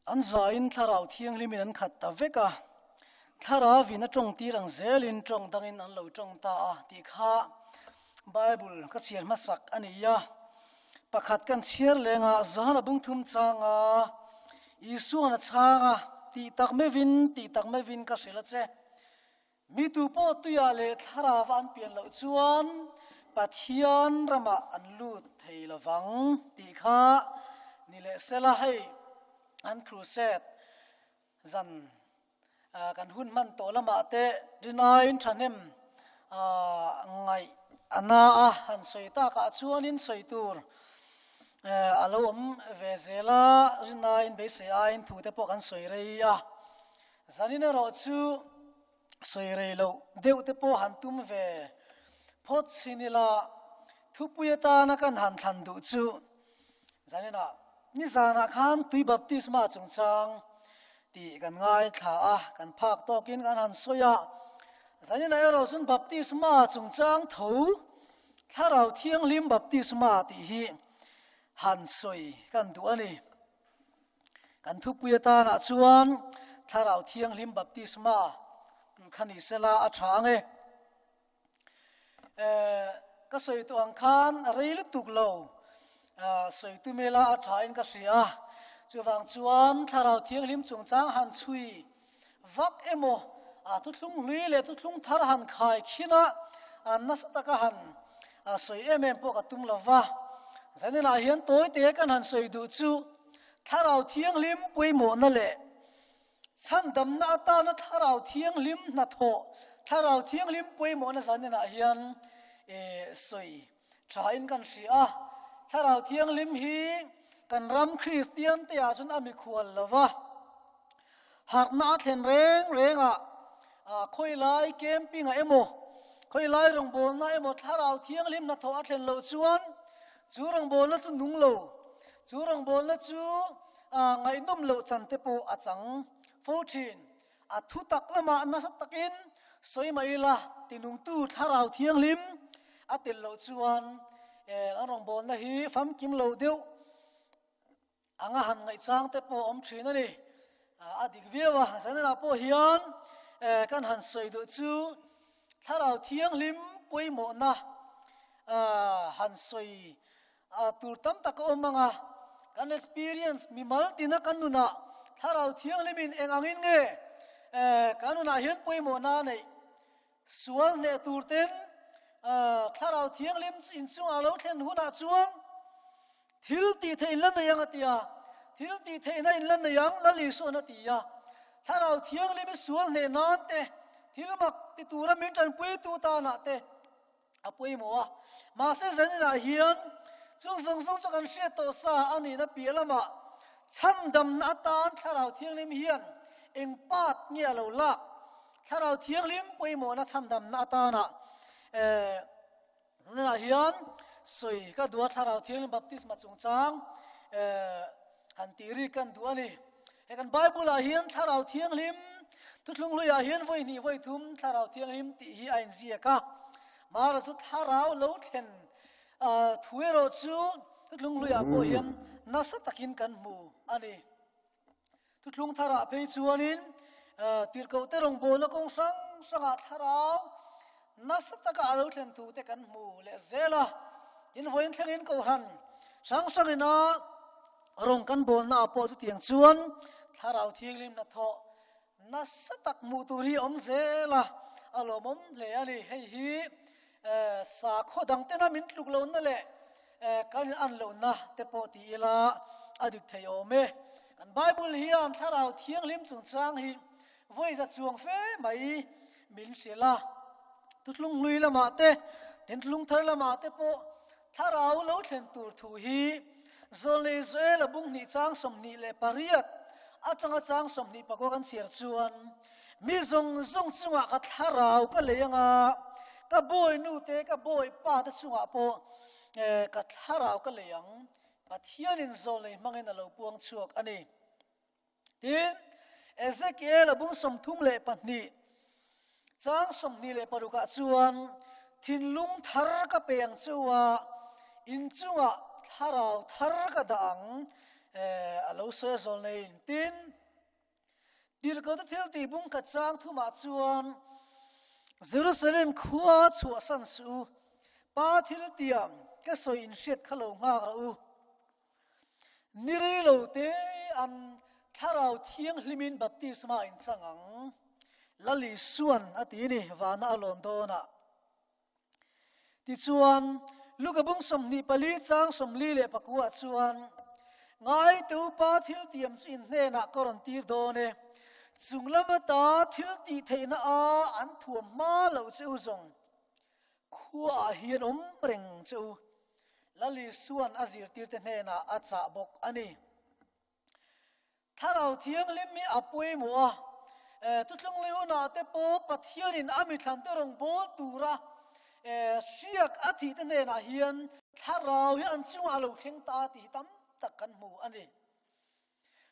An zain Thlarau Thianghlimin an khat ta vek a, Thlarauin a tawng tir ang zelin tawng dangin an lo tawng ta a tih kha Bible ka chhiar hmasak a ni a. Pakhat kan chhiar lengah Johana bungthum changa Isuan a chhang a, tih tak meuhin, tih tak meuhin ka hrilh a che. Mi tu pawh tuiah leh thlarauva an pian loh chuan Pathian ramah an lut thei lovang tih kha ni leh sela hei an crusade zan kan hun hman tawh lamah te rinaiin thahnem ngaih a na a han sawi takah chuanin sawi tur a lo awm ve zel a, rinaiin beisei aiin thu te pawh kan sawi rei a. Zanin erawh chu sawi rei loh deuh te pawh han tum ve phawt chhin ila, thupui atana kan han thlan duh chu zaninah nizanah khan tui baptisma chungchang tih kan ngaithla a, kan phak tawkin kan han sawi a. Zaninah erawh chuan baptisma chungchang tho Thlarau Thianghlim baptisma tih hi han sawi kan duh a ni. Kan thupui atanah chuan Thlarau Thianghlim baptisma kha ni sela a tha ang e. Eh, ka sawi tawh ang khan a rei lutuk lo. Eh, sawi tum ila a tha in ka hria. Chuvang chuan Thlarau Thianghlim chungchang han chhui vak emaw, a thuthlung hlui leh thuthlung thar han khai khin a, an nasa taka han sawi em em pawh ka tum lo va. Zaninah hian tawi te kan han sawi duh chu Thlarau Thianghlim pawimawhna leh chhandamna atana Thlarau Thianghlim hnathawh, Thlarau Thianghlim pawimawhna zaninah hian sawi thain kan hria a. Thlarau Thianghlim hi kan ram Kristian te ah chuan a mikhual lo va. Harhna a thlen reng reng a, khawilai camping ah emaw, khawilai rawngbawlna emaw Thlarau Thianghlim hnathawh a thlen loh chuan chu rawngbawlna chu nung lo, chu rawngbawlna chu ngaihnawm loh chan te pawh a chang fo thin. A thu tak lamah nasa takin sawi mai ila, tinungtu Thlarau Thianghlim a tel loh chuan an rawngbawlna hi famkim lo deuh Anga han ngaihchang te pawh a awm thin a ni. A dik viau a, zanah pawh hian kan han sawi duh chu Thlarau Thianghlim pawimawhna han sawi tur tam tak a awm ang a. Kan experience mimal tina kan nunah Thlarau Thianghlimin eng angin nge kan nunah hian pawimawhna a neih Sual hneh tur ten Thlarau Thianghlim inchungah lo thlen hunah chuan thil tih theih in la nei ang a ti a, thil tih theihna in la nei ang Lal Isuan a ti a. Thlarau Thianghlim i sual hneh nan te, thil mak ti tura min tanpuitu tanah te a pawimawh a. Mahse zaninah hian chung zawng zawng chu kan hriat tawh sa a nihna piah lamah chhandamna atan Thlarau Thianghlim hian eng part nge a lo lak? Thlarau Thianghlim pawimawhna chhandamna atana tunah hian sawi ka duh a, Thlarau Thianghlim baptisma chungchang han tih rik kan duh a ni. He kan Bible-ah hian Thlarau Thianghlim thuthlung hluiah hian vawi hnih vawi thum Thlarau Thianghlim tih hi a inziak a. Mara chu Thlarau lo thlen thu erawh chu thuthlung hluiah pawh hian nasa takin kan hmu a ni. Thuthlung tharah phei chuanin tirhkohte rawngbawlna kawng hrang hrangah thlarau nasa taka a lo thlen thu te kan hmu leh zel a. Tin, vawiin thlengin Kohhran hrang hrangina rawng kan bawlnaah pawh chutiang chuan thlarau thianghlim hnathawh nasa tak hmuh tur hi a awm zel a, a lawmawm hle a ni. Hei hi sakhaw dang tena min tluk lohna leh kan in an lohna te pawh ti ila a dik thei awm e. Kan Bible hian Thlarau Thianghlim chungchang hi vawi za chuang fe mai min hrilh a. Thuthlung hlui lamah te, Tinthlung thar lamah te pawh Thlarau lo thlen tur thu hi Zawlnei Joel-a bung hnih chang 28 atanga chang 24 kan chhiar chuan, Mi zawng zawng chungah ka thlarau ka lei anga, ka bawi nu te, ka bawi pa te chungah pawh ka thlarau ka lei ang, Pathianin zawlnei hmangin a lo puang chhuak a ni. Tin, Ezekiel a bung 32 chang 26 ah chuan, Thinlung thar ka pe ang cheu a, in chungah thlarau thar ka dah ang a lo sawi a zawl nei in. Tin, Tirhkohte thil tih bung khat chang thumah chuan Jerusalem khua chhuahsan suh u, Pa thil tiam ka sawi inhriat kha lo nghak rawh u. Ni rei lo te an thlarau thianghlimin baptisma in chang ang. Lal Isuan a ti ni vana a lawn dawnah. Tichuan, Luka bung 24 chang 44 ah chuan, Ngaite upa thil tiam chu in hnenah ka rawn tir dawn e, chung lam ata thil tih theihna a an thuam hma loh che u zawng khuaah hian awm reng che u, Lal Isua'n a zirtirte hnenah a chah bawk a ni. Thlarau Thianghlim hi a pawimawh a, Thuthlung leh hunah te pawh Pathianin a mithlante rawngbâwl tura hriak a thihte hnenah hian Thlarau hi an chungah a lo thleng ta tih hi tam tak kan hmu a ni.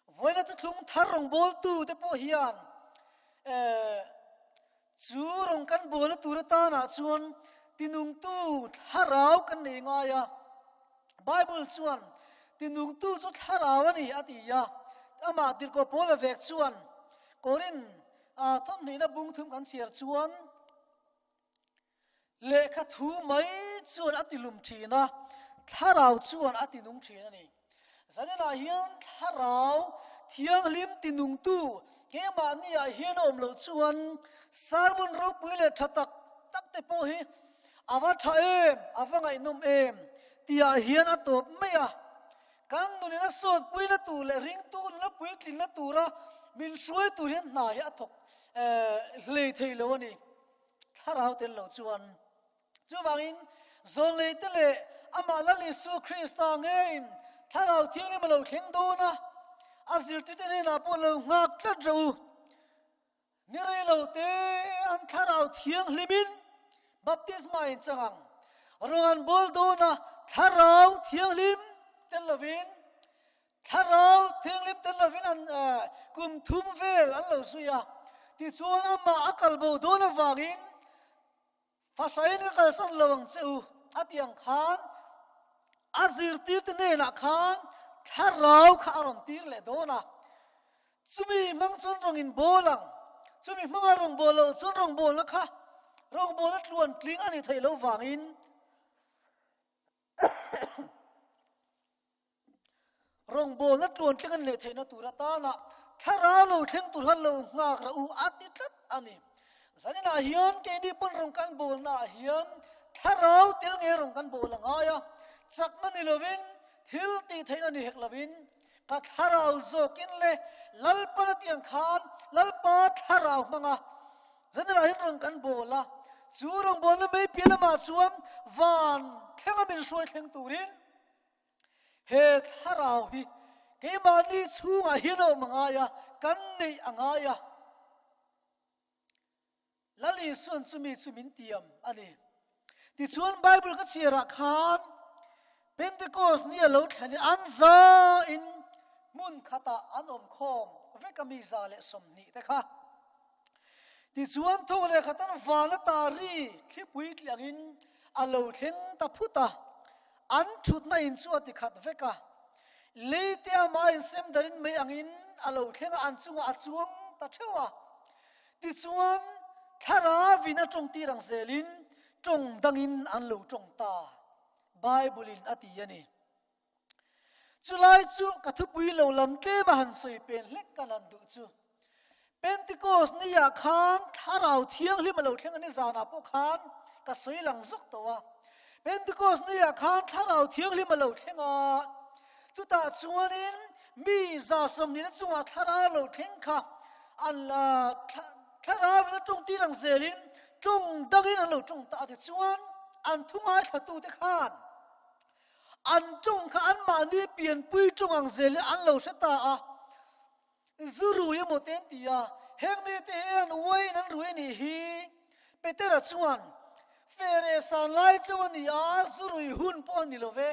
Vawiina thuthlung thar rawngbâwltute pawh hian chu rawng kan bâwlna tur atanah chuan tinungtu Thlarau kan nei ngai a. Bible chuan tinungtu chu thlarau a ni a ti a, amah tirhkoh Paula vek chuan Korin a thawmhnihna bung thum kan chhiar chuan lehkha thu mai chuan a tilum thin a, thlarau chuan a tinung thin a ni. Zaninah hian thlarau thianghlim tinungtu keimahni ah hian a awm loh chuan sermon ropui leh tha tak tak te pawh hi A va tha em, a va ngaihnawm em tihah hian a tawp mai a. Kan nunin a sawtpuina tur leh ringtu nuna puitlinna tura min hruai tur hian hna hi a thawk hlei thei lo a ni, thlarau tel lo chuan. Chuvangin zawnleite leh amah Lal Isua Krista ngeiin thlarau thianghlim a lo thleng dawn a, a zirtirte hnenah pawh lo nghak tlat rawh u. Ni rei lo te an thlarau thianghlimin baptisma in chang ang. Rawng an bawl dawn a, thlarau thianghlim tel lovin, thlarau thianghlim tel lovin an kum thum vel an lo zui a. Tichuan amah a kal bo dawn avangin Fasain ka kalsan lo ang che u a ti ang khan a zirtirte hnenah khan thlarau kha a rawn tir leh dawn a. Chumi hmang chuan rawng in bawl ang, chumi hmanga rawng bawl loh chuan rawngbawlna kha rawngbawlna tluan tling a ni theih loh vangin Rawngbawlna tluan thleng an leh theihna tur atana thlarau lo thleng tur han lo nghak rah u a ti tlat a ni. Zaninah hian keini pawn rawng kan bawlnaah hian thlarau tel nge rawng kan bawl a ngai a, chakna ni lovin, thil tih theihna ni hek lovin, ka thlarau zawkin le Lalpan a tih ang khan Lalpa thlarau hmanga zaninah hian rawng kan bawl a, chu rawngbawlna mei piah lamah chuan van thlenga min hruai thleng turin He thlarau hi keimahni chhungah hian a awm a ngai a, kan neih a ngai a. Lal Isuan chumi chu min tiam a ni. Tichuan Bible ka chhiarah khan Pentecost ni a lo thlen in an zain hmun khatah an awm khawm vek a mi 120 te kha. Tichuan thawk leh khatan van ata ri thlipui tli angin a lo thleng ta phut a, an thutna in chu a ti khat vek a. Leite amah a insem darin mai angin a lo thleng a, an chungah a chuang ta theuh a. Tichuan thlarauin a tawng tir ang zelin tawng dangin an lo tawng ta, Bible-in a ti a ni. Chulai chu ka thupui lo lam tlem a han sawi pen hlek ka lan duh chu. Pentecost ni ah khan thlarau thianghlim a lo thleng a ni zanah pawh khan ka sawi lang zawk tawh a. Pentecost ni ah khan thlarau thianghlim a lo thleng a, chutah chuanin mi 120 te chungah thlarau lo thleng kha an thlarau in a tawng tir ang zelin tawng dangin an lo tawng ta a tichuan an thu ngaithlatute khan An tawng kha anmahni pianpui tawng ang zel hi an lo hre ta a, zu rui emaw te an ti a, heng mite hian uaiin an rui a nih hi. Petera chuan, Fere san lai chauh a ni a, zu rui hun pawh a ni lo ve,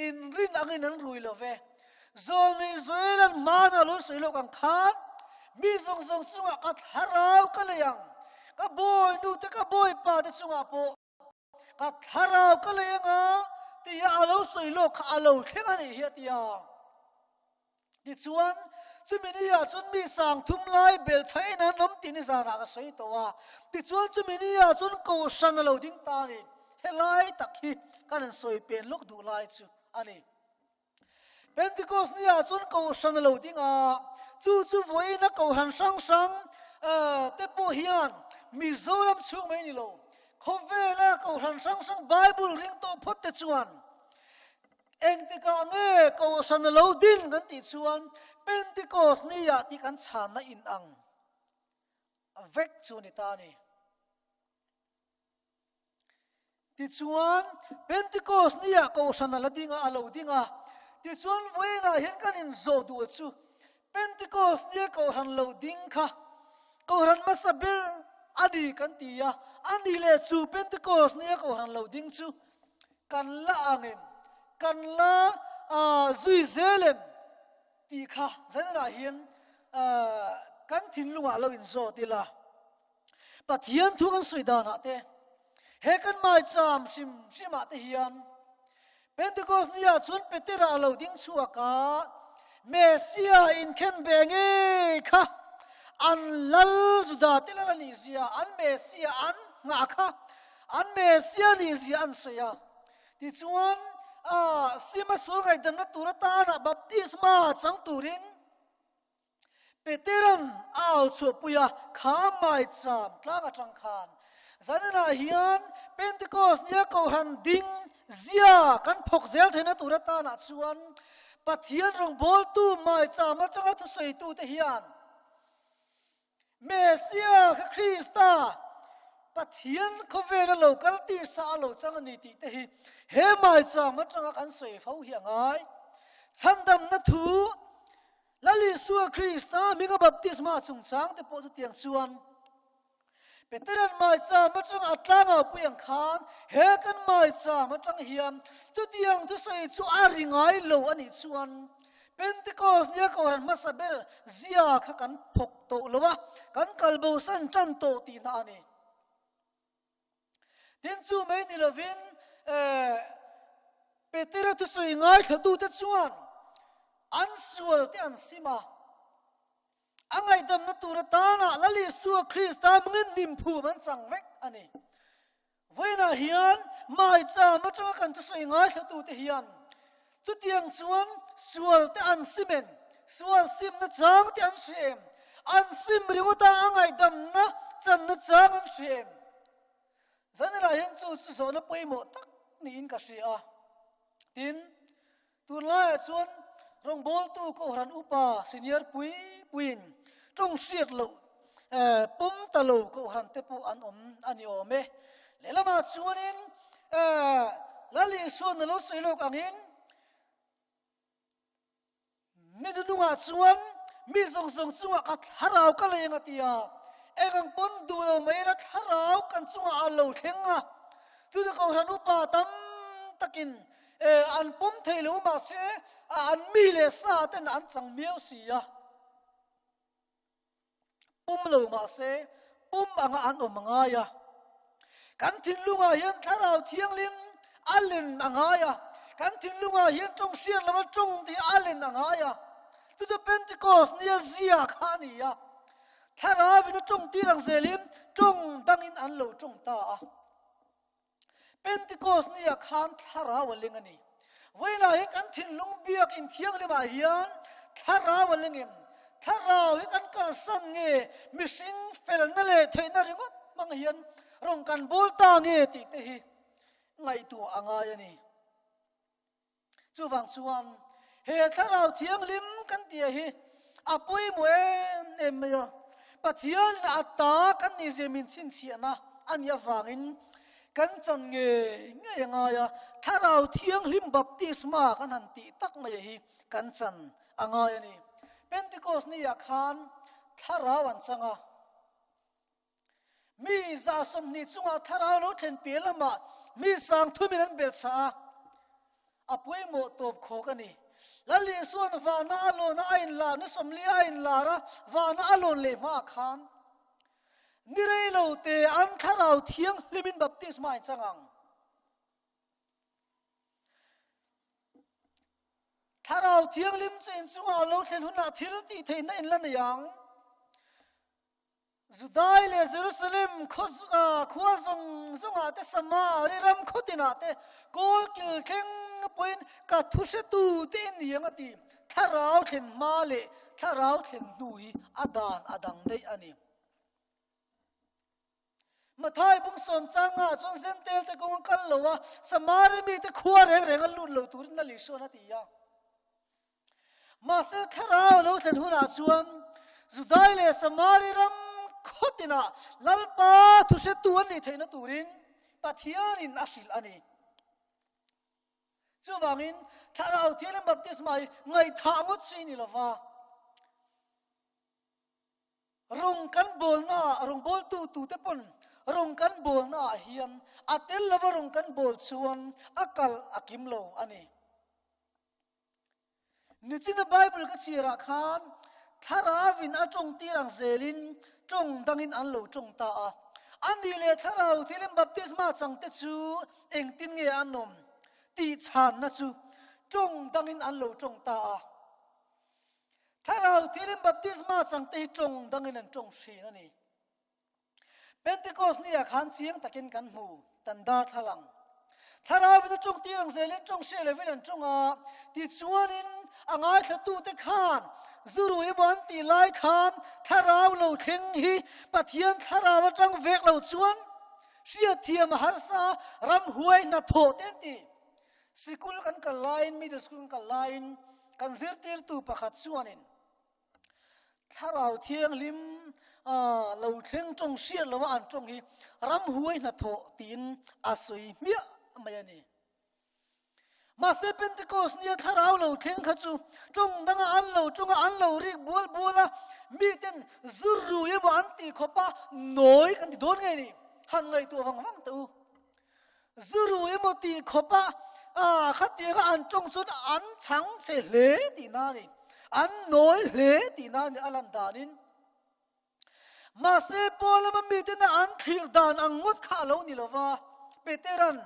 inrin angin an rui lo ve. Zawlnei Joel-a'n hmana lo sawi lawk ang khan, Mi zawng zawng chungah ka thlarau ka lei ang, ka bawinu te ka bawipa te chungah pawh, Ka thlarau ka lei anga tia a lo sawi lawk kha a lo thleng a nih hi a ti a. Tichuan, chumi ni ah chuan mi sang thum lai bel chhain an awm tih nizanah ka sawi tawh a. Tichuan, chumi ni ah chuan Kohhran a lo ding ta a ni. Helai tak hi kan han sawi pen lawk duh lai chu a ni. Pentecost ni ah chuan Kohhran a lo ding a, chu chu vawiina Kohhran hrang hrang te pawh hian Mizoram chhung mai ni lo, khawvela Kohhran hrang hrang Bible ring tawh phawt te chuan Engtikah nge Kohhran a lo din kan tih chuan Pentecost ni ah tih kan chhanna in ang vek chu ni ta a ni. Tichuan, Pentecost ni ah Kohhran a la ding a, a lo ding a. Tichuan, vawiinah hian kan inzawh duh chu Pentecost nia Kohhran lo ding kha Kohhran hmasa ber a ni kan ti a, a ni leh chu Pentecost nia Kohhran lo ding chu kan la ang em, kan la zui zel em tih kha zaninah hian kan thinlungah lo inzawt ila. Pathian thu kan sawi danah te, he kan maicham hrim hrimah te hian Pentecost ni ah chuan Petera a lo ding chhuak a, Messia inkhen ve ngei kha an lal Juda te lal a nih zia, an Messia an nghah kha an Messia nih zia an sawi a. Tichuan, Sima sual ngaihdamna tur atana baptisma chang turin Petera'n a au chhuahpui a, kha a maicham tlang atang khan zaninah hian Pentecost nia Kohhran ding zia kan phawk zel theihna tur atanah chuan Pathian rawngbawltu maicham atanga thusawitute hian Messia kha Krista Pathian khawvela lo kal tisa a lo chang a ni tih te hi he maicham atanga kan sawi fo hi a ngai. Chhandamna thu Lal Isua Krista hminga baptisma chungchang te pawh chutiang chuan Petera'n maicham atanga a tlangau pui ang khan he kan maicham atang hian chutiang thusawi chu a ri ngai lo a nih chuan Pentecost nia Kohhran hmasa ber zia kha kan phawk tawh lo a, kan kalbosan tan tawh tihna a ni. Tin chu mai ni lovin Petera thusawi ngaithlatute chuan an sual te an sim a, a ngaihdamna tur atana Lal Isua Krista hmangin hlimphum an chang vek a ni. Vawiinah hian maicham atanga kan thusawi ngaithlatute hian chutiang chuan sual te an sim em? Sual simna chang te an hre em? An sim ringawta a ngaihdamna channa chang an hre em? Zaninah hian chu chu zawhna pawimawh tak niin ka hria a. Tin, Tunlaiah chuan rawngbawltu Kohhran upa senior pui puiin tawng hriat loh pawm ta lo Kohhran te pawh an awm a ni awm e. Lehlamah chuanin Lal Isuan a lo sawi lawk angin Mi nunungah chuan mi zawng zawng chungah ka thlarau ka leng a ti a, eng ang pawn duh lo mai ila thlarau kan chungah a lo thleng a, chu chu Kohhran upa tam takin an pawm thei lo mahse an mi leh sa ten an chang miau si a. Pum lo mahse pum anga an awm a ngai a. Kan thinlungah hian Thlarau Thianghlim a len a ngai a. Kan thinlungah hian tawng hriat lova tawng tih a len a ngai a. Chu chu Pentecost nia zia kha a ni a. Thlarauin a tawng tir ang zelin tawng dangin an lo tawng ta a. Pentecost ni ah khan thlarau a leng a ni. Vawiinah hi kan thinlung biak in thianghlim ah hian thlarau a leng em? Thlarau hi kan kalsan nge mihring felna leh theihna ringawt hmang hian rawn kan bawl ta nge tih te hi ngaihtuah a ngai a ni. Chuvang chuan he Thlarau Thianghlim kan tih hi a pawimawh em em mai a. Pathian a ta kan nih zia min chhinchhiahna a nih avangin kan chan ngei ngei a ngai a. Thlarau Thianghlim baptisma kan han tih tak mai hi kan chan a ngai a ni. Pentecost ni ah khan Thlarau an chang a. Mi 120 chungah thlarau lo thlen piah lamah mi sang thumin an belh chah a, a pawimawh tawp khawk a ni. Lal Isua'n vana a lawn a, a inlar ni 40 a inlar a, vana a lawn leh hmaah khan ni rei lo te an thlarau thianghlimin baptisma a inchang ang. Thlarau Thianghlim chu in chungah a lo thlen hunah thil tih theihna in la nei ang. Judai leh Jerusalem khua zawng zawngah te Samari ram khaw tinah te kawl kil thleng pawhin ka thu hretu te in ni ang a ti. Thlarau thlen hma leh thlarau thlen hnu hi a dan a dang daih a ni. Mathai bung sawm changah chuan Zentel te kawng a kal lo a, Samari mite khua reng reng a lut lo turin a Lisuan a ti a. Mahse thlarau a lo thlen hunah chuan Judai leh Samari ram khaw tinah Lalpa thuhretu an nih theihna turin Pathianin a hrilh a ni. Chuvangin thlarau thianghlim baptisma hi ngaihthah ngawt si ni lova, Rawng kan bawlnaah, rawngbawltu tute pawn rawng kan bawlnaah hian a tel lova rawng kan bawl chuan a kal a kim lo a ni. Nichina Bible ka chhiarah khan Thlaravin a tawng tir ang zelin tawng dangin an lo tawng ta a. A nih leh Thlarau thilin baptisma changte chu engtin nge an awm tih chhanna chu tawng dangin an lo tawng ta a. Thlarau thilin baptisma changte hi tawng dangin an tawng thin a ni. Pentecost ni ah khan chiang takin kan hmu, tan darthlalang. Thlarau in a tawng tir ang zelin tawng hriat lovin an tawng a, tichuanin a ngaithlatute khan zu rui emaw an tih lai khan thlarau lo thleng hi Pathian thlarau atang vek lo chuan hriatthiam a harsa ramhuai hnathawh te an ti. Sikul kan kal laiin, middle school kan kal laiin kan zirtirtu pakhat chuanin Thlarau Thianghlim lo thleng tawng hriat lova an tawng hi ramhuai hnathawh tiin a sawi hmiah mai a ni. Mahse Pentecost nia thlarau lo thleng kha chu tawng danga an lo tawnga an lo rik bual bual a, miten zu rui emaw an tih khawp a nawi kan ti dawn ngei ni. Han ngaihtuah vang vang teh u. Zu rui emaw tih khawp a khatianga an tawng chuan an chhang che hle tihna a ni. An nawi hle tihna a ni a lan danin. Mahse Paul lama mitena an thlir dan ang ngawt kha a lo ni lo va, Petera'n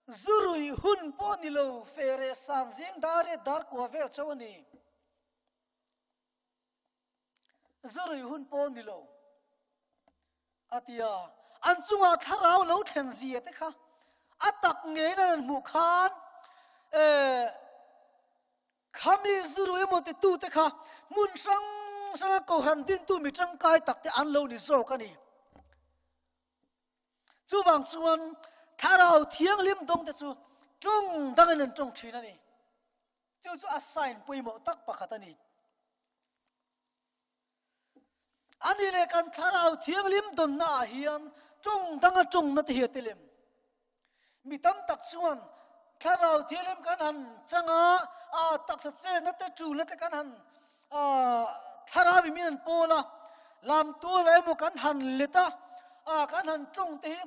zu rui hun pawh ni lo fere san zing dar riat dar kua vel chauh a ni. Zu rui hun pawh ni lo a ti a, an chungah thlarau lo thlen zia te kha a tak ngeiin an hmuh khan khami zu rui emaw titu te kha hmun hrang hranga kohhran dintu mi tangkai tak te an lo ni zawk a ni. Chuvang chuan thlarau thianghlim dawng te chu tawng dangin an tawng thin a ni. Chu chu a sign pawimawh tak pakhat a ni. Ani leh kan thlarau thianghlim dawnna ah hian tawng danga tawngna te hi a tel em? Mi tam tak chuan thlarau thianghlim kan han chang a, a taksa chenna te tulna te kan han thlarau in min han pawl a, lamtual emaw kan han let a, kan han tawng te hi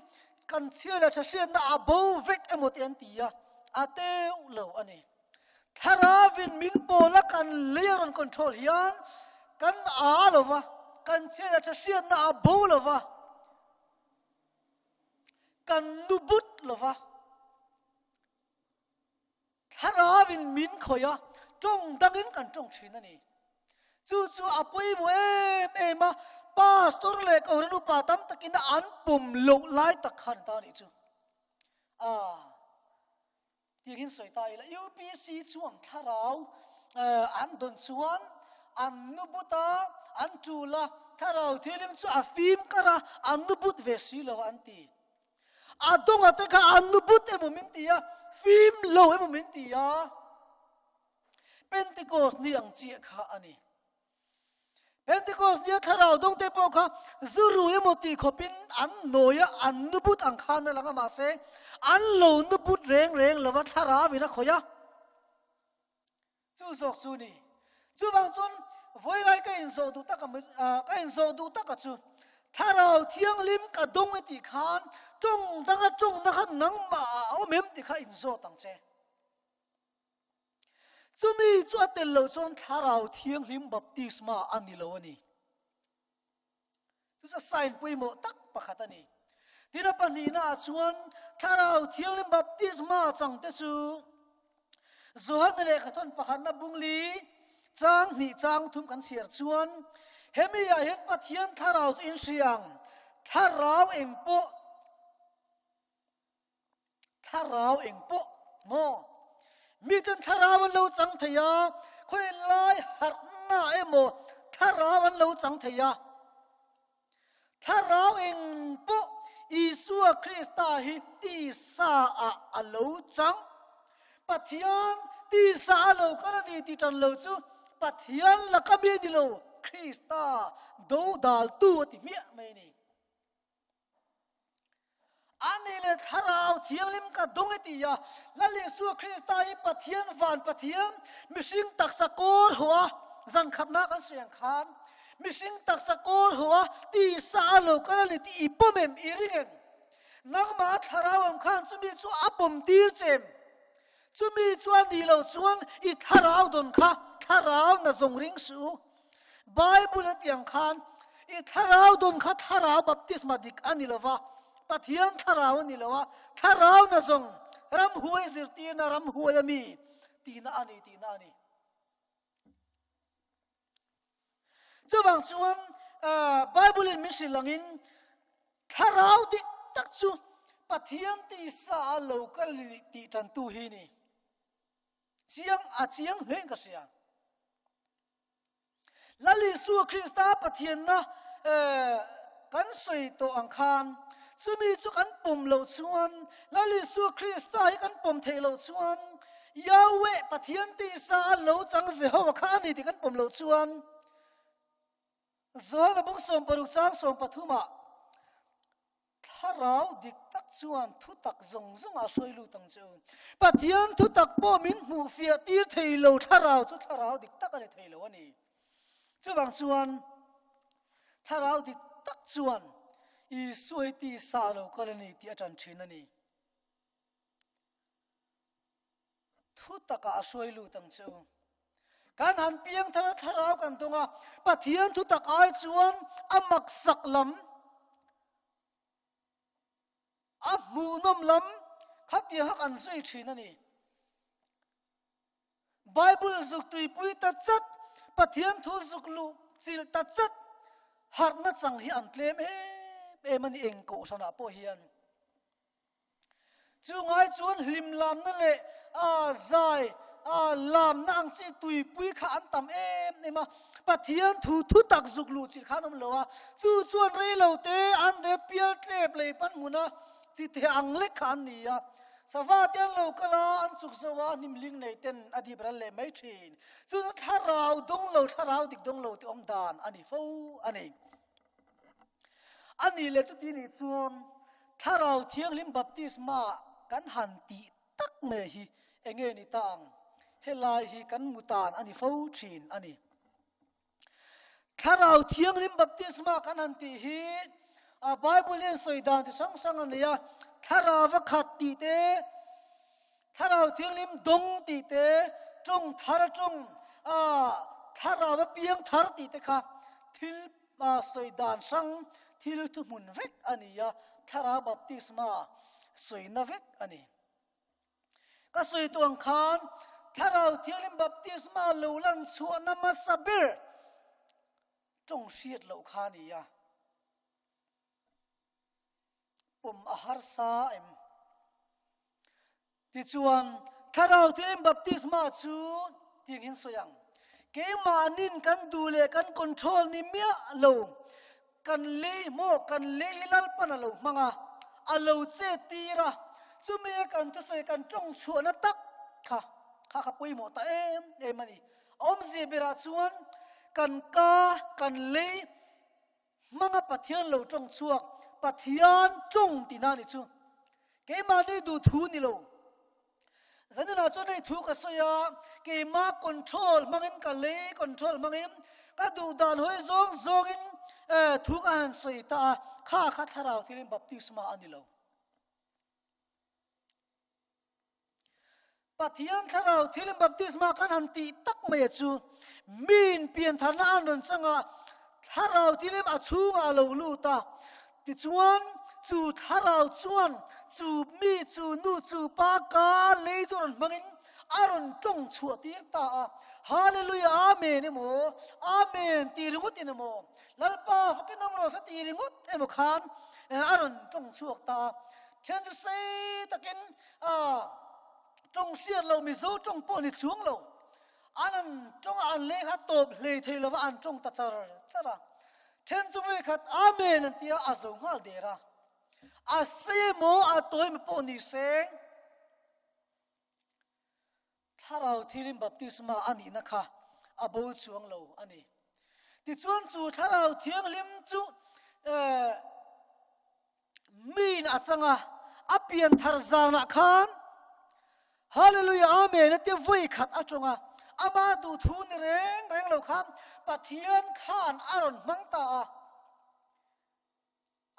kan chhia leh tha hriatna a bo vek emaw te an ti a, a teuh lo a ni. Thlarauin min pawl a kan lei a rawn control hian kan a lo va, kan chhia leh tha hriatna a bo lo va, kan nu but lo va. Thlarauin min khawih a, tawng dangin kan tawng thin a ni. Chu chu a pawimawh em em a, pastor leh kohhran upa tam takin an pawm loh lai tak khan ta a nih chu. Ah. Tiangin sawi ta ila, UPC chuan thlarau an dawn chuan an nu but a, an tul a, thlarau thianghlim chu a fim kar a, an nu but ve si lo an ti. A dawnga te kha an nu but emaw min ti a, fim lo emaw min ti a, Pentecost ni ang chiah kha a ni. Pentecost nia thlarau dawngte pawh kha zu rui emaw tih khawpin an nawi a, an nu but ang khan a lang a, mahse an lo nu but reng reng lova thlarau in a khawih a. Chu zawk chu ni. Chuvang chuan vawilai ka inzawh duh tak a, ka inzawh duh tak a chu thlarau thianghlim ka dawng e tih khan tawng danga tawngna kha nangmah a awm em tih kha inzawt ang che. Chumi chu a tel loh chuan Thlarau Thianghlim baptisma a ni lo a ni. Chu chu sign pawimawh tak pakhat a ni. Tin a pahnihna ah chuan Thlarau Thianghlim baptisma changte chu. Johana lehkhathawn pakhatna bungli chang hnih chang thum kan chhiar chuan hemi ah hian Pathian thlarau chu in hria ang, thlarau eng pawh thlarau eng pawh maw miten thlarau an lo chang thei a, khawi lai harhna emaw thlarau an lo chang thei a. Thlarau eng pawh Isua Krista hi tisa ah a lo chang. Pathian tisa a lo kal a ni tih tan lo chu Pathian laka mi ni lo Krista dodaltu a ti hmiah mai a ni. A nih leh Thlarau Thianghlim ka dawng e ti a, Lal Isua Krista hi Pathian van Pathian, mihring taksa kawr haw a, zan khatna kan sawi ang khan, mihring taksa kawr haw a, tisa a lo kal a ni tih i pawm em, i ring em? Nangmah a Thlarau awm khan chumi chu a pawm tir che em? Chumi chu a nih loh chuan i Thlarau dawn kha Thlarau na zawng ring suh u. Bible a tiang khan i thlarau dawn kha thlarau baptisma dik a ni lova, Pathian thlarau a ni lo a, thlarau na zawng ramhuai zirtirna ramhuai a mi tihna a ni tihna a ni. Chuvang chuan Bible in min hrilh angin thlarau dik tak chu Pathian tisa a lo kal tih tantu hi ni. Chiang a chiang hlein ka hria. Lal Isua Krista Pathianna kan sawi tawh ang khan chumi chu kan pawm loh chuan Lal Isua Krista hi kan pawm theih loh chuan Yahweh Pathian tisa a lo chang Jehovah kha a ni tih kan pawm loh chuan Johana bung 16 chang 13 ah Thlarau dik tak chuan thutak zawng zawng ah hruai lut ang che u. Pathian thutak pawh min hmuh fiah tir thei lo thlarau chu thlarau dik tak a ni thei lo a ni. Chuvang chuan thlarau dik tak chuan Isua hi tisa lo kal a ni tih a tan thin a ni. Thutak ah a hruai lut ang che u. Kan han piang thar a thlarau kan dawng a, Pathian thutak ai chuan a maksak lam, a hmuhnawm lam khatiang kha kan zui thin a ni. Bible zuk tuipui ta chat, Pathian thu zuk luh chilh ta chat, harhna chang hi an tlem em em a ni eng kohhranah pawh hian. Chu ngai chuan hlim lamna leh a zai a lamna ang chi tuipui kha an tam em em a, Pathian thu thu tak zuk luh chilh kha an awm lo a, chu chuan rei lo te an de pial tlep lei pan hmun a, chi the ang lek kha an ni a, sava te an lo kal a, an chuk zo a, hnim ling nei ten a dip ral leh mai thin. Chu chu thlarau dawng lo, thlarau dik dawng lo tih awm dan a ni fo a ni. A nih leh chuti nih chuan Thlarau Thianghlim baptisma kan han tih tak mai hi eng nge ni ta ang? Helai hi kan mu tan a ni fo thin a ni. Thlarau Thianghlim baptisma kan han tih hi a Bible hian sawi dan chi hrang hrang a nei a, Thlarau a khat tih te, Thlarau Thianghlim dawng tih te, tawng thar atawng a Thlarau a piang thar tih te kha thil sawi dan hrang thil thuhmun vek a ni a, Thlarau baptisma sawina vek a ni. Ka sawi tawh ang khan Thlarau Thianghlim baptisma lo lan chhuahna hmasa ber tawng hriat loh kha a ni a. Pawm a harsa em? Tichuan, Thlarau Thianghlim baptisma chu tiang hian sawi ang, Keimahnin kan duh leh kan control ni miah lo, kan lei maw, kan lei hi Lalpan a lo hmang a, a lo chet tir a, chumi a kan thusawi kan tawng chhuahna tak kha, kha kha pawimawh ta em em a ni. A awmzia berah chuan kan ka, kan lei, Hmanga Pathian lo tawng chhuak, Pathian tawng tihna a ni chu. Keimahni duh thu ni lo. Zaninah chuan hei thu ka sawi a, keimah control hmangin ka lei control hmangin ka duh dan hawi zawng zawngin thu ka han sawi ta a, kha kha thlarau thilin baptisma a ni lo. Pathian thlarau thil baptisma kan han tih tak mai a chu miin piantharna an rawn chang a, thlarau thilim a chhungah a lo lut a, tichuan chu thlarau chuan chu mi chu nu chu pa ka lei chu rawn hmangin. a rawn tawng chhuah tir ta a. Hallelujah Amen emaw, Amen ti ringawt in emaw, Lalpa fakin awm rawh se ti ringawt emaw khan a rawn tawng chhuak ta a. Then chu sei takin tawng hriat lo Mizo tawng pawh ni chuang lo. An an tawng a, an leng a tawp hlei thei lova an tawng ta char char a. Then chu vawikhat Amen an ti a, a zo nghal der a. A sei emaw a tawi emaw pawh ni se, Thlarau Thilim Baptisma a nihna kha a bo chuang lo a ni. Tichuan chu Thlarau Thianghlim chu eh, miin a chang a, a pian thar zanah khan Hallelujah Amen a tia vawi khat a tawng a, ama duhthu ni reng reng lo khan Pathian khan a rawn hmang ta a.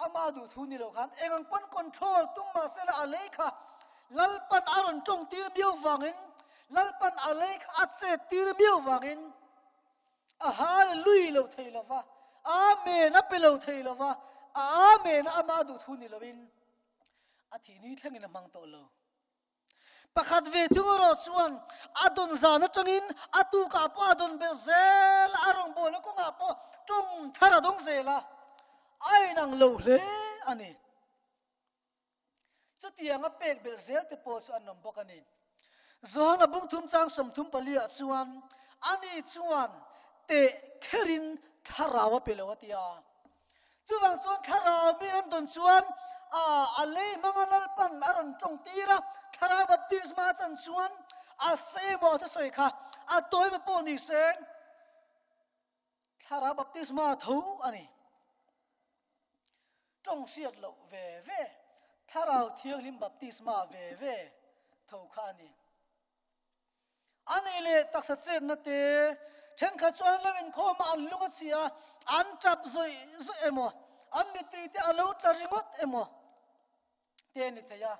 Ama duhthu ni lo khan eng ang pawn control tum mah sela a lei kha Lalpan a rawn tawng tir miau vangin, Lalpan a lei kha a chet tir miau vangin a hallelui lo thei lo va, Amen a pe lo thei lo va, a Amen a ama duhthu ni loin a thih ni thlengin a hmang tawh lo. Pakhat ve thung erawh chuan a dawn zan atangin a tukah pawh a dawn belh zel a, a rawngbawlna kawngah pawh tawng thar a dawng zel a, a inang lo hle a ni. Chutianga pek belh zel te pawh chu an awm bawk a ni. Johana bungthum chang 34 ah chuan ani chuan teh kherin thlarau a pe lo a ti a. Chuvang chuan thlarau min an dawn chuan a lei hmanga Lalpan a rawn tawng tir a, thlarau baptisma a chan chuan a sei emaw a thusawi kha a tawi emaw pawh ni se thlarau baptisma tho a ni. Tawng hriat loh ve ve, thlarau thianghlim baptisma ve ve tho kha a ni. A nih leh taksa chetna te thenkhat chu an lo inkhawm a, an lung a chhia a, an tap zawih zawih emaw, an mittui te a lo tla ringawt emaw te a ni thei a.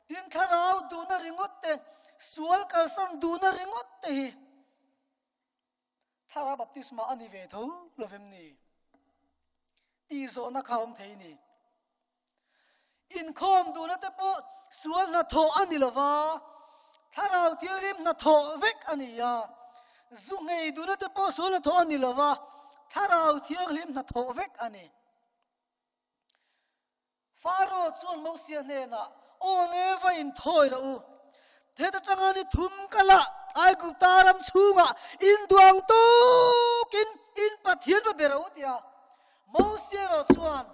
Tin, thlarau duhna ringawt te, sual kalsan duhna ringawt te hi Thlarau baptisma a ni ve tho lo vem ni? Tih zawhna kha awm thei ni. Inkhawm duhna te pawh sual hnathawh a ni lova, Thlarau Thianghlim hnathawh vek a ni a. Zu nghei duhna te pawh sual hnathawh a ni lova, Thlarau Thianghlim hnathawh vek a ni. Faro chuan Mosia hnenah, Aw le, va inthawi rawh u. Heta tanga ni thum kala Aigupta ram chhungah induang tawkin in Pathian va be rawh u, tia Mosia erawh chuan,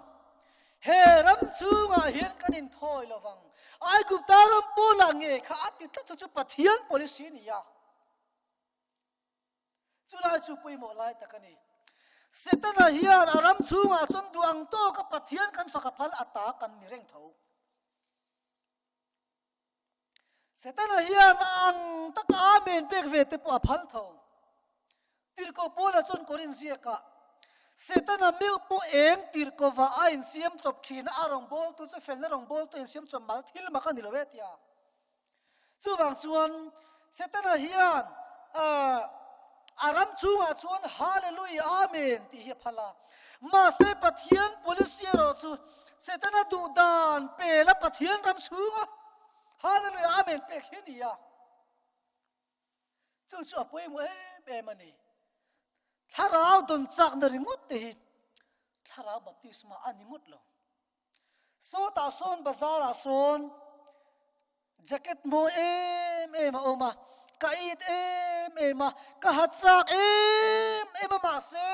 He ram chhungah hian kan inthawi lo vang. Aigupta ram pawlah nge kha a ti tlat chu Pathian policy a ni a. Chulai chu pawimawh lai tak a ni. Setana hian a ram chhungah chuan duh ang tawka Pathian kan fak a phal a ta kan ni reng tho. Setana hian a ang taka Amen pek ve te pawh a phal tho. Tirhkoh Paula chuan Korin ziakah, Setana meuh pawh eng tirhkohva a insiam chawp thin a, a rawngbawltu chu felna rawngbawltu a insiam chawp mahse thil mak a ni lo e tia. Chuvang chuan Setana hian a ram chhungah chuan Hallelujah Amen tih hi a phal a. Mahse Pathian policy erawh chu Setana duh dan pela Pathian ram chhunga Hallelujah Amen pek hi a ni a. Chu chu a pawimawh em em a ni. Thlarau dawn chakna ringawt te hi thlarau baptisma a ni ngawt lo. Sawtah sawn bazarah sawn jacket mawi em em a awm a, ka it em em a, ka ha chak em em a mahse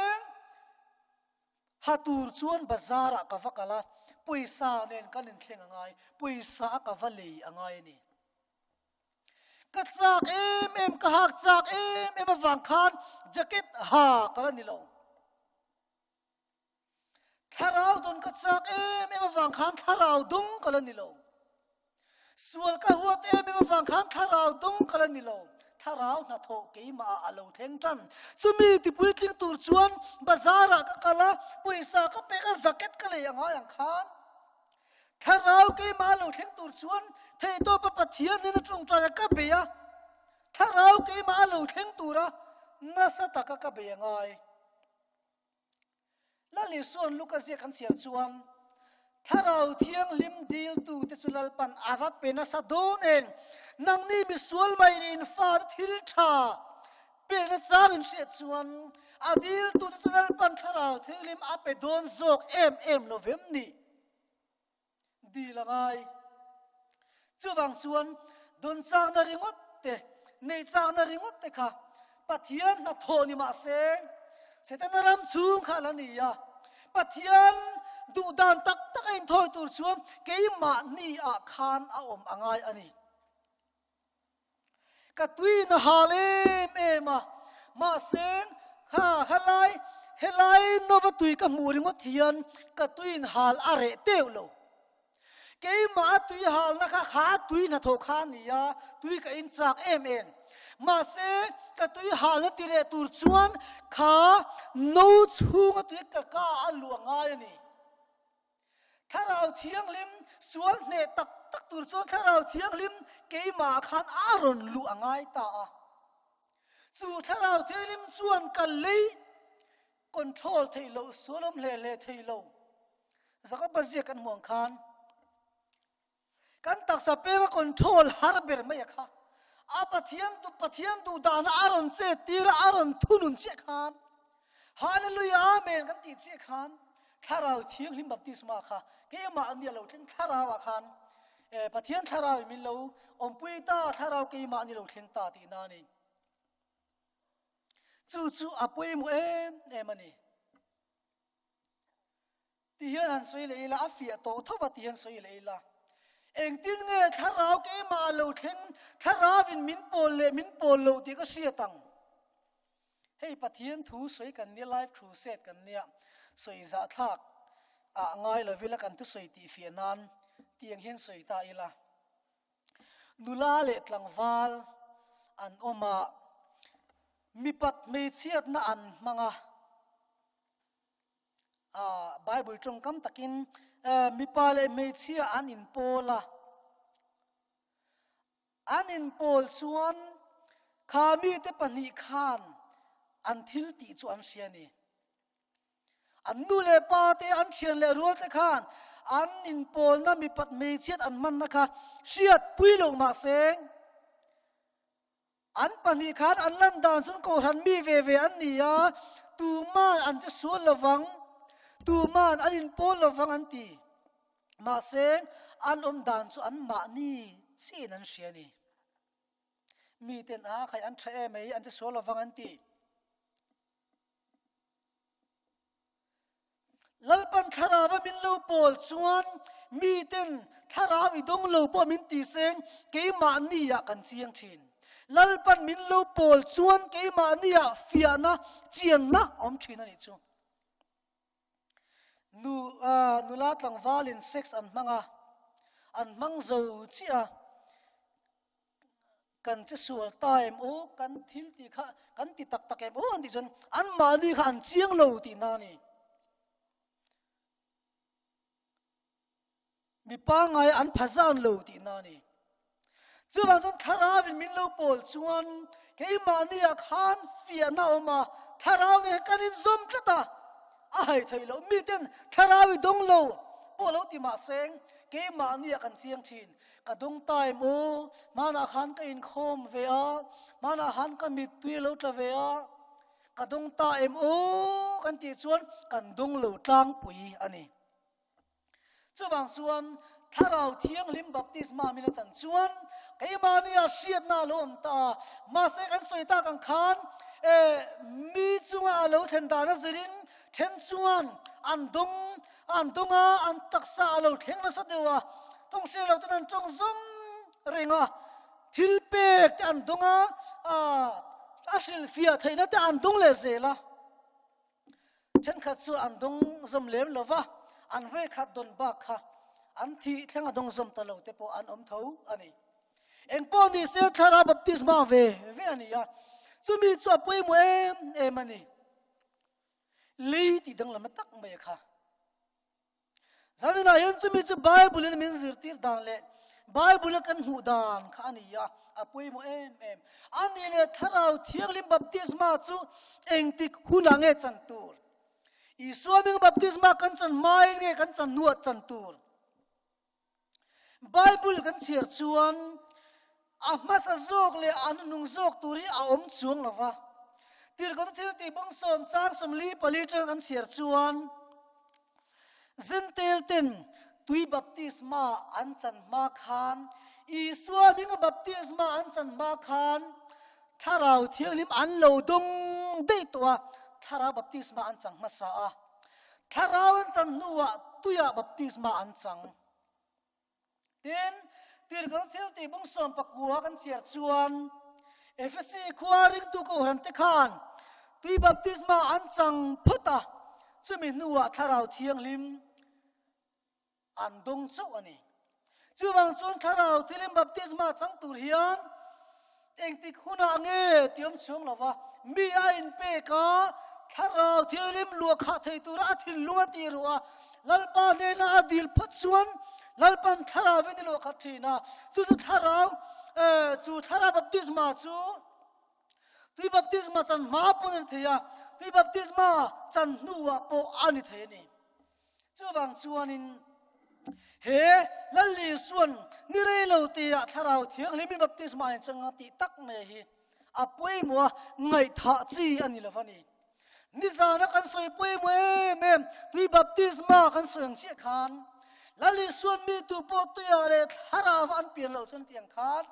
ha tur chuan bazarah ka va kal a, pawisa nen kan inthleng a ngai, pawisa a ka va lei a ngai a ni. Ka chak em em, ka hak chak em em avang khan jacket ha ka la ni lo. Thlarau dawn ka chak em em avang khan thlarau dawng ka la ni lo. Sual ka huat em em avang khan thlarau dawng ka la ni lo. Thlarau hnathawh keimah ah a lo thleng tan. Chumi tipuitling tur chuan bazar ah ka kal a, pawisa ka pek a, jacket ka lei a ngai ang khan. Thlarau keimah a lo thleng tur chuan theihtawpa Pathian nen a tawngtai a ka bei a, thlarau keimah a lo thleng tura nasa taka ka bei a ngai. Lal Isua'n Luka ziak an chhiar chuan, Thlarau Thianghlim diltute chu Lalpan a va pe nasa dawn em? Nangni misual mai in fate thil tha pekna chang in hriat chuan a diltute chu Lalpan Thlarau Thianghlim a pe dawn zawk em em lo vem ni? Dil a ngai. Chuvang chuan dawn chakna ringawt te, neih chakna ringawt te kha Pathian hnathawh ni mah se, Setana ram chhung kha a la ni a. Pathian duh dan tak tak a inthawi tur chuan keimahni ah khan a awm a ngai a ni. Ka tuiin a hal em em a, mahse kha helai helai nova tui ka hmuh ringawt hian ka tuiin hal a reh teuh lo. Keimah a tui halna kha kha tui hnathawh kha a ni a, tui ka in chak em em. Mahse ka tui halna ti reh tur chuan kha no chhunga tui ka ka a luah ngai a ni. Thlarau Thianghlim sual hneh tak tak tur chuan Thlarau Thianghlim keimah khan a rawn luh a ngai ta a. Chu Thlarau Thianghlim chuan ka lei control theih loh, sual awm hle hle thei lo. Jakoba ziak kan hmuh ang khan Kan taksa penga control har ber mai a kha. A Pathian du Pathian duh dana a rawn chet tir a, a rawn thunun chiah khan Hallelujah Amen kan tih chiah khan Thlarau Thianghlim baptisma kha keimah ania lo thleng Thlarau ah khan eh Pathian Thlarau in min lo awmpui ta Thlarau keimah ani lo thleng ta tihna a ni. Chu chu a pawimawh em em a ni. Ti hian han sawi leh ila, a fiah tawh tho va ti hian sawi leh ila. Engtin nge thlarau keimah a lo thleng, thlarauin min pawl leh min pawl loh tih ka hriat ang. Hei Pathian thu sawi kan nia, live crusade kan nia, sawi zahthlak ah ngai lo ila kan thusawi tih fiah nan tiang hian sawi ta ila. Nula leh tlangval an awm a, mipat hmeichhiatna an hmang a. Bible tawngkam takin mipa leh hmeichhia an inpawl a, an inpawl chuan kha mite pahnih khan an thil tih chu an hria a ni. An nu leh pa te, an thian leh rual te khan an inpawlna mipat hmeichhiat an hmanna kha hriatpui lo mahse, An pahnih khan an lan dan chuan Kohhran mi ve ve an ni a, tuman an che sual lovang, tuman an inpawl lovang an ti. Mahse, an awm dan chu an mahni chiin an hria a ni. Miten a khai an tha em ei, an che sual lovang an ti. Lalpan thlarau a min lo pawl chuan miten thlarau i dawng lo pawh min ti seng keimahni ah kan chiang thin. Lalpan min lo pawl chuan keimahni ah fiahna chianna a awm thin a nih chu. Nu nula tlangvalin sex an hmang a, an hmang zo chiah a. Kan che sual ta em aw, kan thil tih kha kan ti tak tak em aw an tih chuan anmahni kha an chiang lo tihna a ni. Mi pangngai an pha zan lo tihna a ni. Chuvang chuan thlarauin min lo pawl chuan keimahni ah khan fiahna a awm a, thlarau nen kan inzawm tlat a, a hai theih loh. Miten thlarau i dawng lo pawh lo ti mahse keimahni ah kan chiang thin. Ka dawng ta em aw, hmanah khan ka inkhawm ve a, hmanah khan ka mittui a lo tla ve a, ka dawng ta em aw kan tih chuan kan dawng lo tlangpui a ni. Chuvang chuan Thlarau Thianghlim baptisma min a chan chuan keimahnia hriatna a lo awm ta a, mahse kan sawi tak ang khan eh mi chunga a lo thlen dan a zirin then chuan an dawng An dawng a, an taksa a lo thleng nasa deuh a, tawng hre lo ten an tawng zawng reng a, thil pek te an dawng a, a hrilhfiah theihna te an dawng leh zel a. Thenkhat chu an dawng zawm lem lo va, an vawikhat dawn bak kha an thih thleng a dawng zawm ta lo te pawh an awm tho a ni. Engpawh ni se thlarau baptisma ve ve a ni a, chumi chu a pawimawh em em a ni. Lei tih danglam tak mai a kha. Zaninah hian chumi chu Bible in min zirtir dan leh Bible a kan hmuh dan kha a ni a, a pawimawh em em. A nih leh Thlarau Thianghlim baptisma chu engtik hunah nge chan tur? Isua hming baptisma kan chan hmain nge kan chan hnuah chan tur? Bible kan chhiar chuan a hmasa zawk leh a hnuhnung zawk tur hi a awm chuang lo va. Tirhkohte thil tih bawng sawm chang 44 atanga kan chhiar chuan Zentel ten tui baptisma an chan hma khan Isua hminga baptisma an chan hma khan Thlarau Thianghlim an lo dawng daih tawh a, Thlarau baptisma an chang hmasa a. Thlarau an chan hnuah tuiah baptisma an chang. Tin, tirhkoh thil tih bung 19 kan chhiar chuan Efesi khua ringtu kohhran te khan tui baptisma an chang phawt a, chumi hnuah Thlarau Thianghlim an dawng chauh a ni. Chuvang chuan Thlarau Thianghlim baptisma chang tur hian Engtik hunah nge ti awm chuang lo va, mi a inpek a, Thlarau Thianghlim luah khah thei tura a thinlung a tih ruh a, Lalpa hnena a dil phawt chuan Lalpan Thlarauvin i luah khat thin a, chu chu Thlarau, chu Thlarau baptisma chu tui baptisma chan hma pawn a ni thei a, tui baptisma chan hnuah pawh a ni thei a ni. Chuvang chuanin he Lal Isua'n ni rei lo tia Thlarau Thianghlimin baptisma a inchang a tih tak mai hi a pawimawh a, ngaihthah chi a ni lo a ni. Nizana kan sawi pawimawh em em, tui baptisma kan sawi ang chiah khan Lal Isua'n mi tu pawh tuiah leh Thlarauva an pian loh chuan tiang khan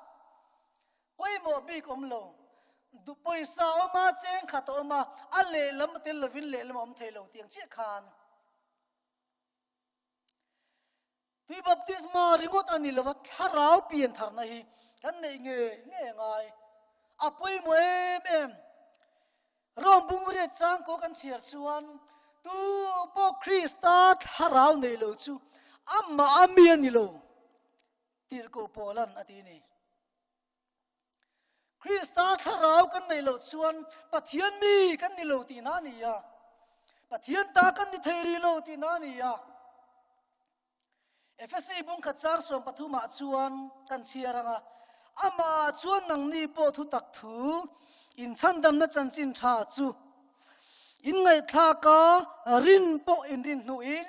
pawimawh bik awm lo. Du pawisa a awm a, cheng khat a awm a, a lehlam a tel lovin lehlam a awm thei lo tiang chiah khan. Tui baptisma ringawt a ni lova, thlarau pian tharna hi kan neih nge nge ngai. A pawimawh em em. Rome bungriat changkaw kan chhiar chuan tu pawh Krista thlarau nei lo chu amah a mi a ni lo. Tirhkoh Paula'n a ti ni. Krista thlarau kan neih loh chuan Pathian mi kan ni lo tihna a ni a. Pathian ta kan ni thei rih lo tihna a ni a. Efesi bungkhat chang 13 ah chuan kan chhiar ang a, Amah chuan nangni pawh thu tak thu inchhandamna chanchin tha chu inngaihthlak a, rin pawh inrin hnuin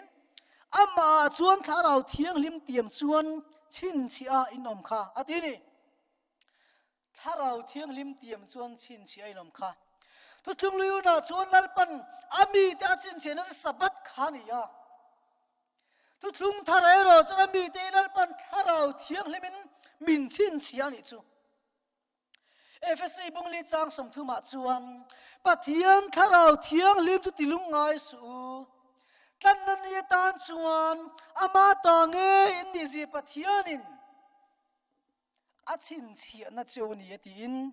Amah chuan Thlarau Thianghlim tiam chuan chhinchhiah a inawm kha a ti ni. Thlarau Thianghlim tiam chuan chhinchhiah a inawm kha. Thuthlung Luyunah chuan Lalpan a mite a chhinchhiahna chu Sabbath kha a ni a. Thuthlung thar erawh chuan a mite hi Lalpan Thlarau Thianghlimin min chhinchhiah a nih chu. Efesi bungli chang 30 ah chuan Pathian Thlarau Thianghlim chu tilung ngai suh u. Tlanna ni atan chuan ama ta nge in nih zia Pathianin a chhinchhiahna cheu ni a tiin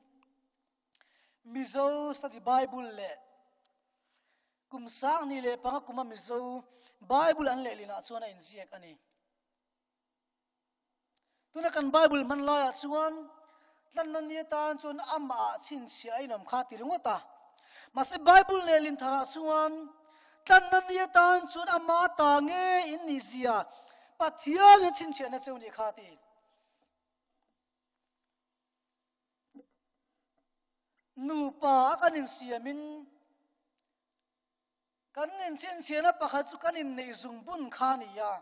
Mizo Study Bible leh kum 2005 kuma Mizo Bible an lehlinah chuan a inziak a ni. Tuna kan Bible hman laiah chuan tlanna ni atan chuan amah chhinchhiah a inawm kha ti ringawt a. Mahse Bible lehlin tharah chuan tlanna ni atan chuan amah ta nge in nih zia Pathian in chhinchhiahna cheu ni kha ti. Nupa a kan insiamin kan inchhinchhiahna pakhat chu kan inneih zungbun kha a ni a.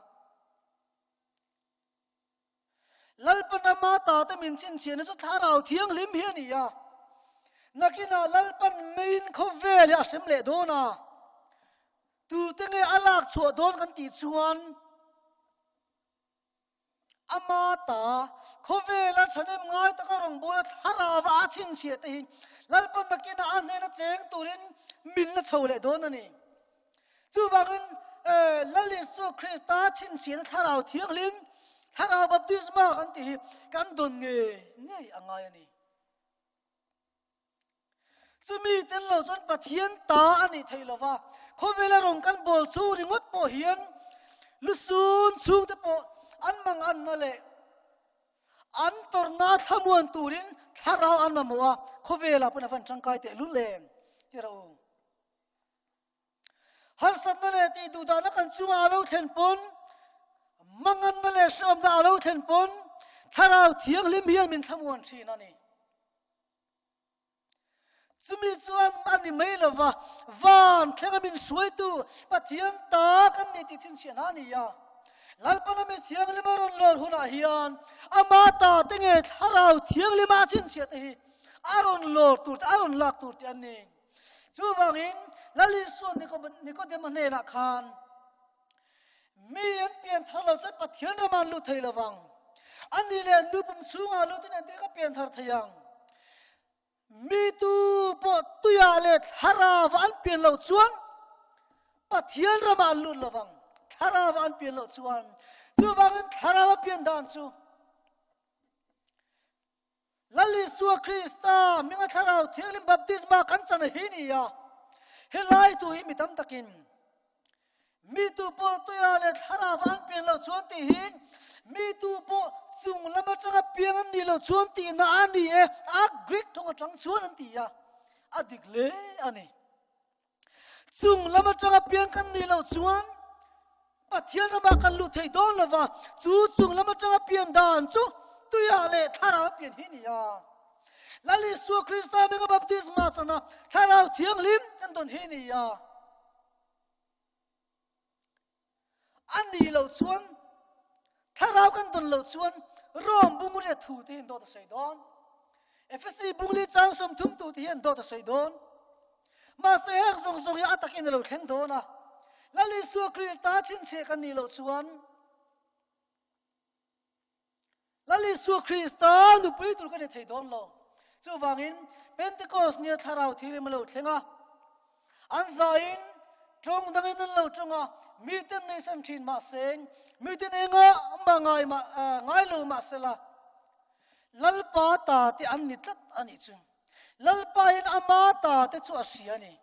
Lalpan ama tate min chhinchhiahna chu Thlarau Thianghlim hi a ni a. Nakinah Lalpan meiin khawvel hi a hrem leh dawn a. Tute nge a lak chhuah dawn kan tih chuan ama ta khawvela thahnem ngai taka rawngbawla Thlarauva a chhinchhiah te hi Lalpan nakinah a hnena cheng turin min la chho leh dawn a ni. Chuvangin Lal Isua Krista chhinchhiahna Thlarau Thianghlim, Thlarau Baptisma kan tih hi kan dawn ngei ngei a ngai a ni. Chumi tel lo chuan Pathian ta a nih theih lo va, khawvela rawn kan bawl chu ringawt pawh hian lusun chhungte pawh an manganna leh an tawrhna thlamuan turin Thlarau an mamawh a, khawvelah pawn a van tangkai tehlul em ti rawh u. Harsatna leh tih duhdahna kan chungah a lo thlen pawn, manganna leh hrehawmna a lo thlen pawn, Thlarau Thianghlim hian min thlamuan thin a ni. Chumi chuan a ni mai lo va, van thlenga min hruaitu Pathian ta kan ni tih chhinchhiahna a ni a. Lalpana mi thianghlim a rawn lawr hunah hian ama ta te nge thlarau thianghlim a chhinchhiah te hi a rawn lawr tur te, a rawn lak tur te an ni. Chuvangin Lal Isua Nikodema hnenah khan mi an pian thar lo chuan Pathian ramah an lut thei lo vang. Ani leh nu pum chhungah lutin engtin ka pian thar thei ang? Mi tu pawh tuiah leh thlarau an pian loh chuan Pathian ramah an lut lo vang. Thlarau an pian loh chuan. Chuvangin thlarau a pian dan chu Lal Isua Krista hminga thlarau thianghlim baptisma kan chan hi ni a. Helai tu hi mi tam takin Mi tu pawh tuia leh thlarau an pian loh chuan tih hi mi tu pawh chung lam atanga piang an nih loh chuan tihna a ni e, a Greek tawng atang chuan an ti a, a dik hle a ni. Chung lam atanga piang kan nih loh chuan Pathian ramah kan luh thei dawn lo va, chu chung lam atanga pian dan chu tuia leh thlarau a pian hi a ni a. Lal Isua Krista hminga baptisma chana thlarau thianghlim kan dawn hi a ni a. A nih loh chuan thlarau kan dawn loh chuan Rom bungria thu te hian dawt a sawi dawn. Efesi bungli chang 30 tu te hian dawt a sawi dawn. Mahse heng zawng zawng hi a takin a lo thleng dawn a. Lal Isua Krista chhinchhiah kan nih loh chuan Lal Isua Krista nupui tur ka ni thei dawn lo. Chuvangin Pentecost nia thlarau thirim a lo thleng a, an zain tawng dangin an lo tawng a, miten neisan thin mahse, miten enga mah ngai mah ngai lo mahsela Lalpa ta te an ni tlat a nih chu. Lalpa hian ama ta te chu a hria a ni.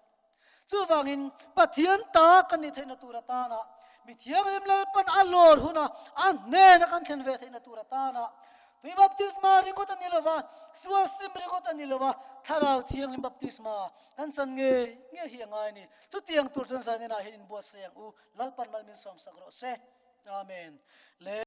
Chuvangin Pathian ta kan nih theihna tur atana mi thianghlim Lalpan a lawr huna a hnena kan thlen ve theihna tur atana tui baptisma ringawt a ni lova, sual sim ringawt a ni lova, thlarau thianghlim baptisma kan chan ngei ngei hi a ngai a ni. Chutiang tur chuan zaninah hian inbuatsaih ang u. Lalpan mal min sawmsak rawh se. Amen. Le.